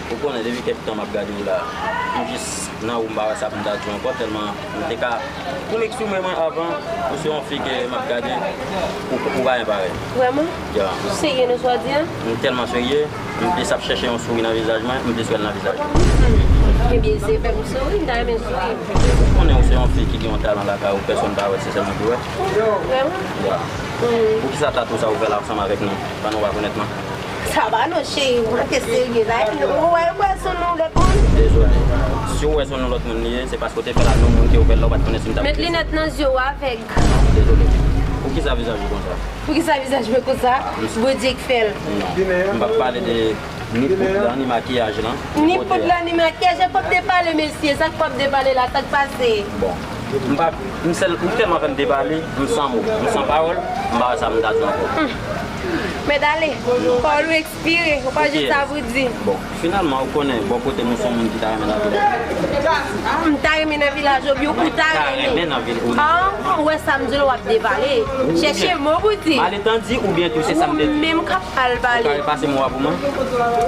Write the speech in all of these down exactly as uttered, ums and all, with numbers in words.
Ou konnen, depi kèk tan m ap gade w la, m jis nan ou, m pa wè sa pou m ta di w ankò, tèlman m te ka, pou m eksprime mwen avan, ou se yon fi ke m ap gade, ou, ou pa yon parèy. Vrèman? Ya. Ou serye nan sa w di a? M tèlman serye, m plis ap chèche yon souri nan vizaj mwen, m plis wè l nan vizaj ou. Hmm. Ebyen, se fè m souri, m ta renmen souri. Ou konnen ou se yon fi ki gen yon talan lakay ou, pèsonn pa wè, se sèl mwen ki wè. Vrèman? Ya. Hmm. Poukisa tatou sa ou fè la ansanm avèk nou, pandan w pa konèt mwen? Sa va non, cheri, ou manke serye la. Ou wè, ou wè sou nou lòt moun? Dezole. Si w wè sou nou lòt moun li ye, se paske w te fè l ak yon moun ke w fè l la, ou pa t konnen si m t ap... Met linèt nan zye w, avèg. Dezole. Poukisa vizaj ou konsa? Poukisa vizaj mwen konsa? Bondye k fè l. Non. M p ap pale de ni poud lan, ni makiyaj lan, ni poud lan, ni makiyaj. Sa k p ap depale, mesye? Sa k p ap depale la? Sa k pase? Bon. M pa, m sèl, ou tèlman fè m depale, m san mo, m san pawòl, m pa wè sa m ta di ankò. Hmm. Mèt ale, pawòl ou ekspire, ou pa jwenn sa pou di. Bon, finalman, ou konnen, bò kote m, ou se yon moun ki ta renmen nan vilaj. M ta renmen nan vilaj, oubyen ou ta renmen? Ta renmen nan vilaj. Ah, ou wè sa m di la, w ap depale. Chèche mo pou di. Malentann di, oubyen tou se sa m te di. Ou menm k ap mal pale. Ou ka repase mo a pou mwen?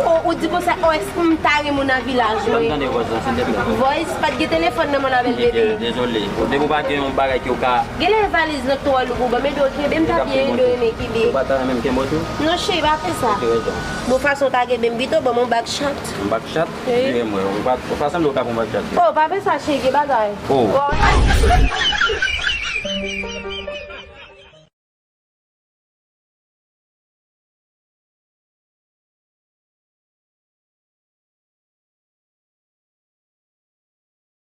O, ou di konsa, o, èske m ta renmen w nan vilaj, wi. Ban m tande vòs lan, silteplè. Voice, pa t gen telefòn nan men w la, bèl bebe. Dezole. Depi w pa gen yon bagay ke w ka... Genlè valiz lan twò lou pou ban m, ede w kenbe m, ta byen ede w renmen kenbe. Ou pa ta renmen m kenbe w tou? Non, cheri, pa fè sa. Ou gen rezon. Bon, fason w ta kenbe m pito, ban m yon back shot. Yon back shot? Wi. Vire m wè. Ou pa, ou pa sanble w ka pran yon back shot. Oh, pa fè sa, cheri, gen bagay. Oh. Bon.